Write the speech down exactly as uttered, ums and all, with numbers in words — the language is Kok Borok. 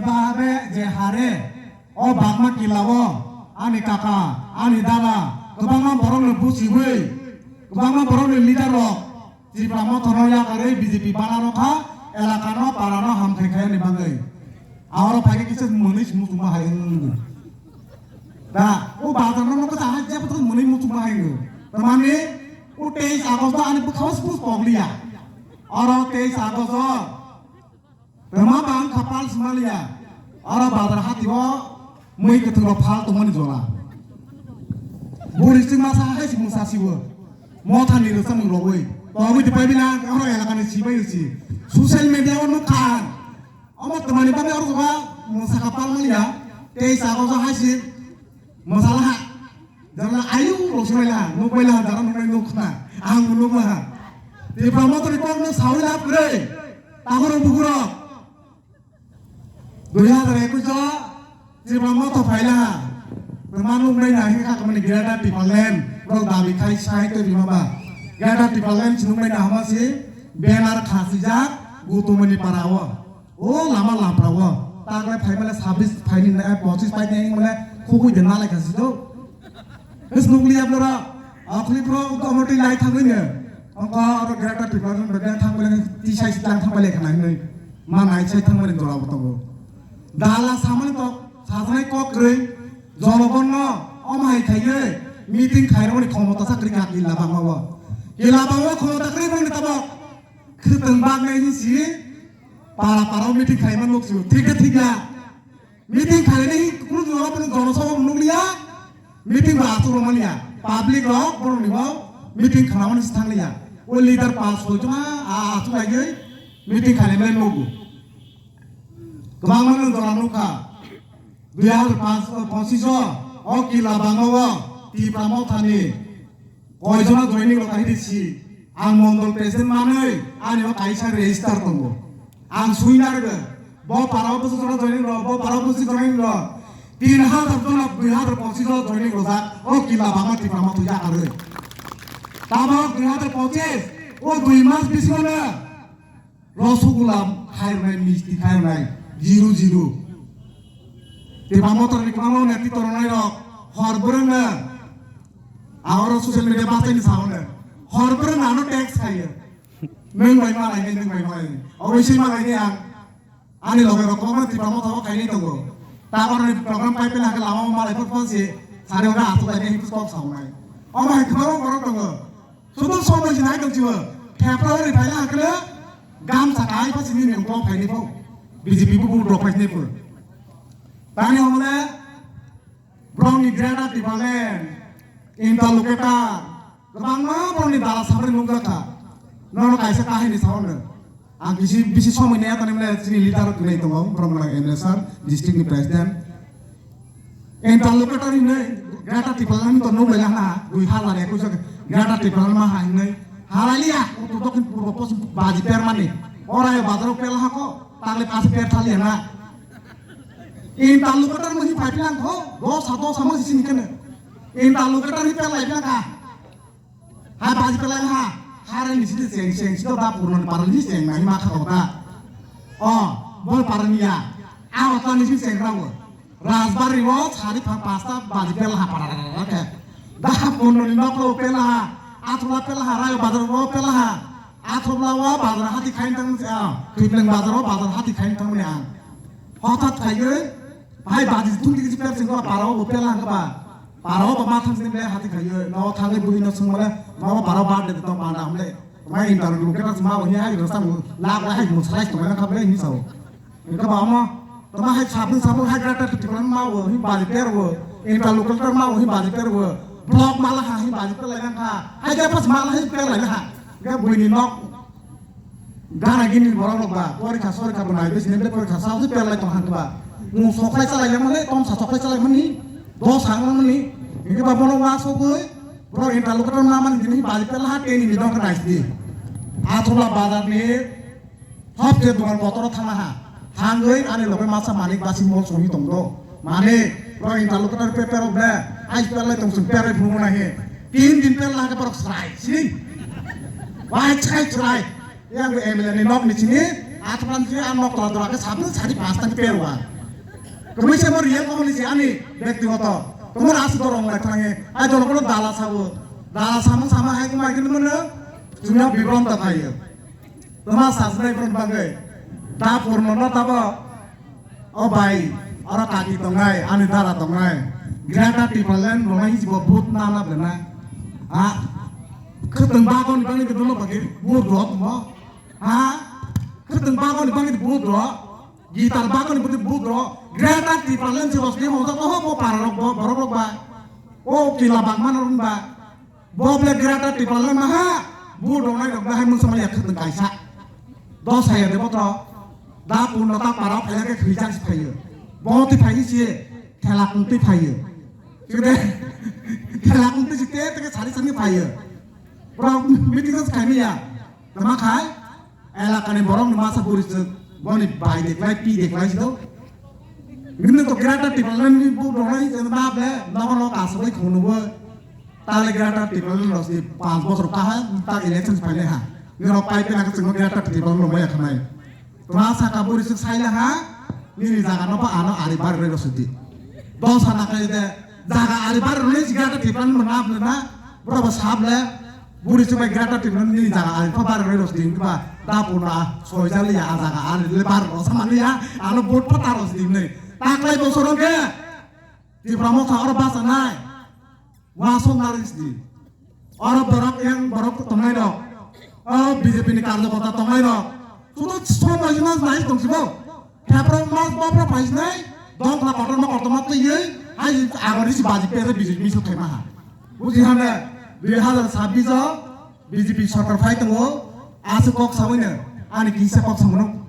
Babe je hare, o bagma kila o, ani kaka, ani dada, kwbangma borokno buchiwi, kwbangma borokni leader rok, Tipra Motha no yakarwi B J P bana rokha, elaka no, para no hamthai khaini bagwi. Ahoro phaikhe kisa mwnwi muchungma hai wngwi. Da, o bazar no nokha jahai jeba to mwnwi muchungma hai wngwi. Tamani, o teis August ani bwkhao spus pogliya. Oro teis August o. Tama bang kapal smalia. Oro bazar hati o mui kwthwng rok phal tongmani jola. Buri sing masa hai si musa sibo. Motha ni rwsa mung rogwi. Togwi tipai bila oro elaka ni sibai si. Social media o nukha. Omo tamani bagwi oro joga musa kapal malia. Tei sago jo hai si. Masala ha. Jala ayu rosmai la, nukbai la, jara nukbai nukna. Ang nukla ha. Tipra Motha ni kok no sawi la pure. Tahoro buguro. Dui hazar ekush o Tipra Motha phaila ha. Tama nukbai na hi kha kamani Greater Tipraland. Bro dabi khai sai to rima ba. Greater Tipraland si nukbai na hama si. Banner khasi jak. Gutumani para o. O lama lampra o. Tagle phai male sabis phai ni na pochis phai ni male khugui de nalai khasi do. His nukli ablora. Akhli pro ko moti lai thangwi ne. Ongko oro Greater Tipraland be thang bale ti sai sitlang thang bale khana hinoi. Ma nai sai thang bale jora bo tongo. Dala samani to sajnai kok kroi. Jonogonno omhai khaiye meeting khaironi khomota sakri ka kila bangma o. Kila bangma khomota kroi bangni tabok. Khwtwng baknai ni si para para meeting khaima nuksu. Thik khe thik ya. Meeting khainai kunu jora pun jono sobo nukliya. Meeting ba asu romaniya. Public rok borok ni bo meeting khanamani si thangliya. O leader pa soi jona a asu lagi meeting khainai male nugu. Kwbangma nung jora nukha. Dui hazar pachish o, o kila bangma o Tipra Mothani Koijono joining rok kahidi si, ang mondol president manwi ani o kaisa register tongo. Ang sui narwgo, bo parao bwswk jono joining rok, bo parao bwswk joining rok. Tin hazar jono dui hazar pochis o joining rojak, o kila bangma Tipra Motha yakarwi. Tabok dui hazar pochis, o dui mas bisingono Rosogula khairwnai, misti khairwnai, jiru jiru. Tipra Mothani kwbangma netri tongnai rok hor bwrwngno, ahoro social media bachaini saono, hor bwrwngno ano text khaio. Nwng bai malai nai, nwng bai malai nai. Oboisoi malai nai ang. Ani loge rok kwbangma Tipra Motha o khainai tongo. Taborni program pai pela khe lama malai phut phut se sari ora asuk lai nai phut kok saunai. Omo hai kwbangma borok tongo. Sudu somoi sinai tong chibo. February phaila hakle gam saka ai pha sini ni ungkok phaini pho. B J P bu bu rok phaini pho. Tani omle brong ni Greater Tipraland, interlocutor, kwbangma brong ni dala samre nungjakha. Nono kaisa kahini saono. Ang bisi bisi somoi naya tani mle chini leader kwlai tongo, brong mala M L A sir, district ni president. Interlocutor hinwi Greater Tipraland to nung lai hana, dui hazar ekush o Greater Tipraland ma ha hinwi. Halaliya, uttor dokhin purbo poschim baji per mani. Orai bazar o pel hako, tagle kaisa per thaliya na. Interlocutor mo hi phai philang kho, dos ha dos ha mo sini kene. Interlocutor hi pel lai philang kha. Ha baji pelai ha, hare ni sini seng seng sini da purno para ni seng nai ma kha da. O, bol para ni ya. A o ta ni sini seng rawo. Rajbari wo sari pha pasta baji pel ha para ke. Da purno ni noklo pel ha, athula pel ha, rayo bazar wo pel ha. Athula wo bazar hati khain tang se a. Tuipleng bazar wo bazar hati khain tang ni a. Hothat khayo, hai baji thung digi per sing ko para wo pel ha ba. Parao ba ma thang sini le hati khayo, no thangwi buhi no sung male, ma ba parao ba de to ma na mle. Ma interlocutor ma wo hi hai ro sam la la hai mo salai to ma kha ble ni sao. Ka ba ma, to ma hai sabun sabun hai Greater Tipraland ma wo hi baji per wo, interlocutor ma wo hi baji per wo, block ma la ha hi baji per la kha, hai ja pas ma la hi per la ha. Ga buini nok Gana gini borok rok ba, porikha sorikha bo nai bisi nai porikha sa se per lai tong han ba. Mung soklai chalai le mani, tom sa soklai chalai mani, dos hang mani. Ini ba bono wa sokoi, bro interlocutor ma mani dini bali per la ha teni ni dok nai sidi. Athula bazar ni hap je dukan botoro thang ha. Thangoi ani loge masa manik basi mol songwi tong do. Mane, bro interlocutor pe per oble, ai per lai tong sung per lai phungo na he. Tin din per la ha ke borok srai, sini. Wai chai chrai. Yang M L A ni nok ni sini, Athuran je ang nok tola tola ke sabno sari pasta ni perwa. Kami se mo real kami ni ani bektigoto. Kami asu dorong lai thangi. Ai jono kono dala sabo. Dala sama sama hai kami kini mana? Cuma bibron tak ayo. Tama sasnai pun bangke. Da purno no tabo. O bai, oro kaki tongnai, ani dara tongnai. Greater Tipraland rwnai hijibo vote nana bena. Ha? Khwtwng bagoni bagwi khe dolo bagwi vote rw tongmo. Ha? Khwtwng bagoni bagwi vote rw. Gitar bagoni bagwi vote rw. Greater Tipraland se bosni hoja oho bo para rok bo, borok rok ba. O kila bangma rok ba. Bo ble Greater Tipraland maha, bu donai rok bahai mun samaya khwtwng kaisa. Dos haya de botro, da purno ta para phaya ke khwijak si phayo. Bo ti phai si, thela kung ti phayo. Side, thela kung ti si te te ke sari sari phayo. Bro, meeting dos khai miya. Tama khai, elakani borok ni masa buri se, boni bai de klai, pi de klai si do. Gini to Greater Tipraland ni bu donai se na ble, na no ka sabai khunu bo. Tale Greater Tipraland rok si panch bosor kaha tak election phaile ha. Nirok pai pena ka chwngno Greater Tipraland rok maya khanai. Tuma saka buri suk saila ha. Nini jaga no ba ano ari bar roi rosidi. Dos hana kai de jaga ari bar roi si Greater Tipraland mana apne na. Bura ba sable. Buri suk bai Greater Tipraland nini jaga ari pa bar roi rosidi ba. Da puna soi jali ya a jaga ari le bar rosa mani ya. Ano vote pa ta rosidi ne. Taklai bosor ke. Tipra motha oro basa nai. Wasong narisdi. Oro borok yang borok tongnai rok. O B J P ni karjakota tongnai rok. Sudu somo jima nai tongsibo. Thepro mas bopro phaisnai. Dongkha kotorma kotorma twiwi. Hai agori si baji pese B J P misil khaima ha. Buji hane dui hazar sabbish o B J P sorkar phai tongo. Aswk kok sawino. Ani kisa kok samono.